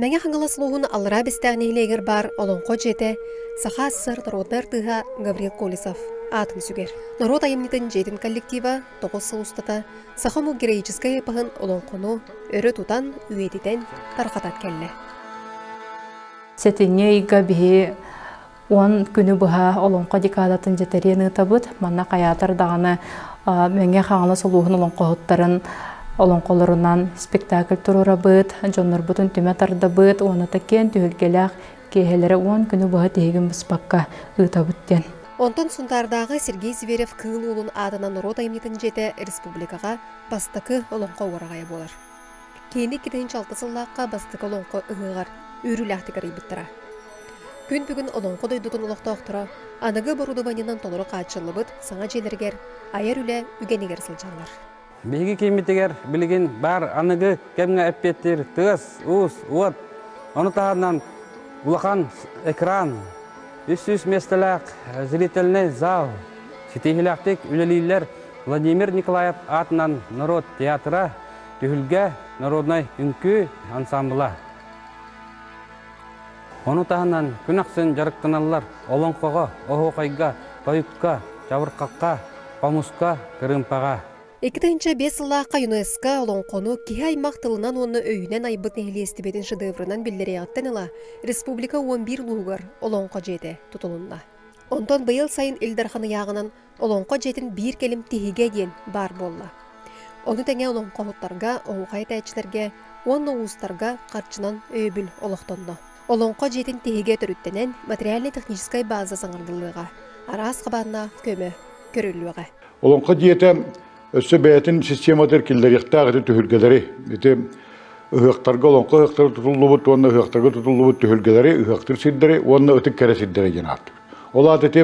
Мэҥэ Хаҥалас улууһун Аллараа Бэстээх нэһилиэгэр баар Олоҥхо дьиэтэ Саха АССР народнай артыыһа Гаврил Колесов аатын сүгэр. Норуот айымньытын дьиэтин коллектива 9 сыл устата саха омук героическай эпоһын олоҥхону өрө тутан, үйэтитэн, тарҕатан кэллэ. Сэтинньи ыйга биһи 10 күнү быһа олоҥхо декадатын дьэтэриэн ыытабыт. Манна хайаатар даҕаны Мэҥэ Хаҥалас улууһун олоҥхоһуттарын олоҥхолорунан спектакль туруорабыт, дьоннорбутун түмэ тардабыт уонна киэн түһүлгэлээх киэһэлэри 10 күнү быһа тиһигин быспакка ыытабыт диэн. Онтон Сунтаардааҕы Сергей Зверев Кыыл Уолун аатынан норуот айымньытын дьиэтэ республикаҕа бастакы олоҥхо уораҕайа буолар. Киини 2006 сыллаахха бастакы олоҥхо ыһыаҕар үөрүүлээхтик арыйбыттара. Күн бүгүн олоҥхо дойдутун олохтоохторо аныгы оборудованиенан толору хааччыллыбыт саҥа дьиэлэригэр айар үлэ үгэнигэр сылдьаллар. Биһиги кииммитигэр билигин баар аныгы кэмҥэ эппиэттиир тыас, уус, уот, ону таһынан улахан экран, 300 миэстэлээх зрительный зал ситиһиилээхтик үлэлииллэр Владимир Николаев аатынан норуот театра, Түһүлгэ народнай үҥкүү ансаамбыла. Ону таһынан күн ахсын дьарыктаналлар олоҥхоҕо, оһуохайга, тойукка, чабырҕахха, хомуска, кырыымпаҕа. 2005 сыллаахха ЮНЕСКО олоҥхону киһи аймах тылынан уонна өйүнэн айбыт нэһилиэстибэтин шедеврынан биллэриэҕиттэн ыла республика 11 улууһугар Олоҥхо дьиэтэ тутулунна. Онтон быйыл сайын Ил Дархан ыйааҕынан Олоҥхо дьиэтин биир кэлим тиһигэ диэн баар буолла. Ону тэҥэ олоҥхоһуттарга, оһуохай этээччилэргэ уонна уустарга харчынан өйөбүл олохтонно. Олоҥхо дьиэтин тиһигэ төрүттэнэн материально-техническай база саҥардыллыаҕа, араас хабааннаах көмө көрүллүөҕэ. Олоҥхо дьиэтэ өссө бэйэтин систематыгар киллэриэхтээх ити түһүлгэлэри, ити ыһыахтарга олоҥхо ыһыахтара тутуллубут уонна ыһыахтарга тутуллубут түһүлгэлэри, ыһыахтыыр сирдэри уонна ытык кэрэ сирдэри диэн ааттыыр. Ол аата ити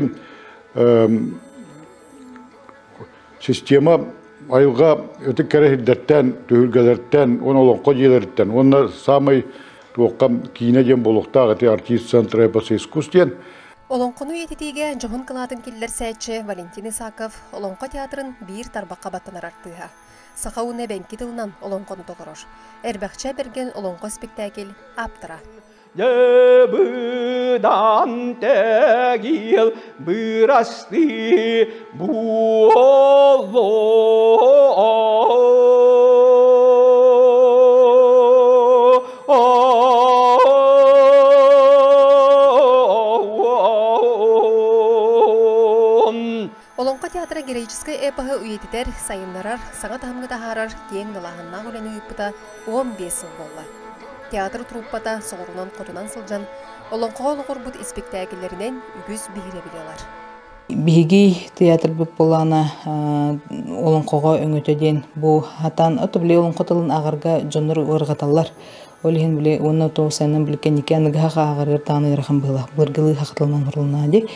система айылҕа ытык кэрэ сирдэртэн, түһүлгэлэртэн уонна олоҥхо дьиэлэриттэн уонна саамай туохха киинэ диэн буолуохтаах ити артист центра эпоса искусств диэн. Олоҥхону үйэтитиигэ дьоһун кылаатын киллэрсээччи Валентин Исаков Олоҥхо театрын биир тарбахха баттанар артыыһа. Саха уонна эбэҥки тылынан олоҥхону толорор. Эрбэхчэ Бэргэн олоҥхо спектакль ааптара. Дьыбыдан тэгил бырастыы буолуо. Олоҥхо театра героическай эпоһы үйэтитэр, сайыннарар, саҥа таһымҥа таһаарар киэҥ далааһыннаах үлэни ыыппыта 15 сыл буолла. Театр труппата соҕурунан-хотунан сылдьан, олоҥхоҕо олоҕурбут испиктээкиллэринэн үгүс биһирэбили ылар. Биһиги театрбыт былаана олоҥхоҕо өҥөтө диэн бу хатан ото били олоҥхо тылын ааҕарга дьоннор ыарҕаталлар. Ол иһин били уонна тоосайынан били кэнники аныгыһах ааҕарыгар даҕаны ыарахан быһыылаах былыргылыы хахытылынан оҥорулунаа дии.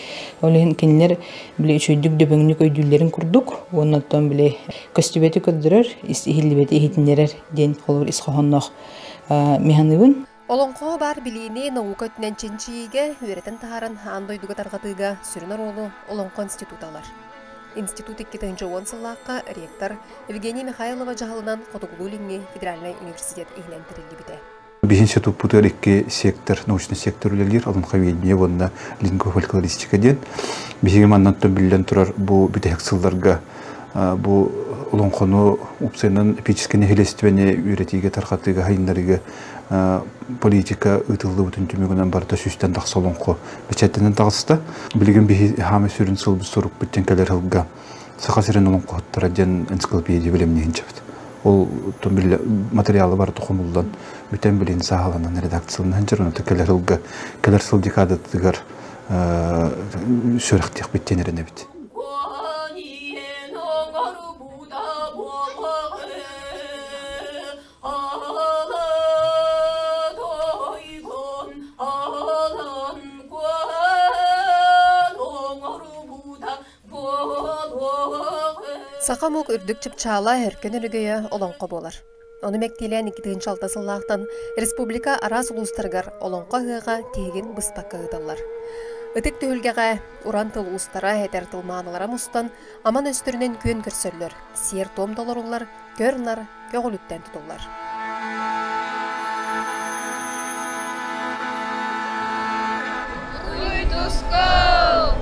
Ол иһин кинилэр били үчүгэйдик дөбөҥнүк өйдүүллэрин курдук уонна оттон били көстүбэти көрдөрөр, иһиллибэти иһитиннэрэр диэн холобур ис хоһоонноох механыбын. Олоҥхоҕо баар билиини наука өттүнэн чинчийиигэ, үөрэтэн таһааран аан дойдуга тарҕатыыга сүрүн оруолу Олоҥхо института ылар. Институт 2010 сыллаахха ректор Евгений Михайлова дьаһалынан Хотугулуу-Илиҥҥи федеральнай университет иһинэн тэриллибитэ. Биһин институппутугар икки сектор, научный сектор үлэлиир, олоҥховедение уонна лингвофольклористика диэн. Биһиги маннан биллэн турар бу бүтэһик сылларга бу олоҥхону уопсайынан эпическэй нэһилиэстибэни үөрэтиигэ, тарҕатыыга, сайыннарыыга политика ыытыллыбытын түмүгүнэн барыта сүүстэн тахса олоҥхо бэчээттэнэн таҕыста. Билигин биһи хаамай сүрүн сылбыт сорукпут диэн кэлэр сылга Саха сирин олоҥхоһуттара диэн энциклопедия бэлэмниэһин чабыт. Ол материалы барыта хомуллан бүтэн билин сааһыланан редакцияланан дьэр онто кэлэр сылга кэлэр сыл декадатыгар сүрэхтиэхпит диэн эрэнэбит. Саха омук үрдүк чыпчаала өркөн өрөгөйө олоҥхо буолар. Ону мэктиэлээн 2006 сыллаахтан республика араас улуустарыгар олоҥхо ыһыаҕа тиһигин быспакка ыытыллар. Ытык түһүлгэҕэ уран тыл уустара, этэр тыл маанылара мустан, аман өстөрүнэн күөн көрсөллөр, сиэр-туом толоруллар, көр-нар көҕүлүттэн тутуллар. Тускул!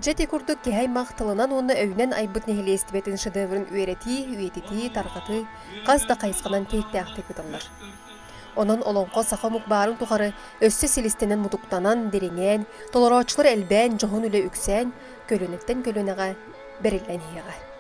Дьэ ити курдук киһи аймах тылынан уонна өйүнэн айбыт нэһилиэстибэтин шедеврин үөрэтии, үйэтитии, тарҕатыы хас да хайысханан тиһиктээхтик ыытыллар. Онон олоҥхо саха омук баарын тухары өссө силистэнэн-мутуктанан, дириҥээн, толорооччулар элбээн, дьоһун үлэ үксээн, көлүөнэттэн көлүөнэҕэ бэриллэн иһиэҕэ.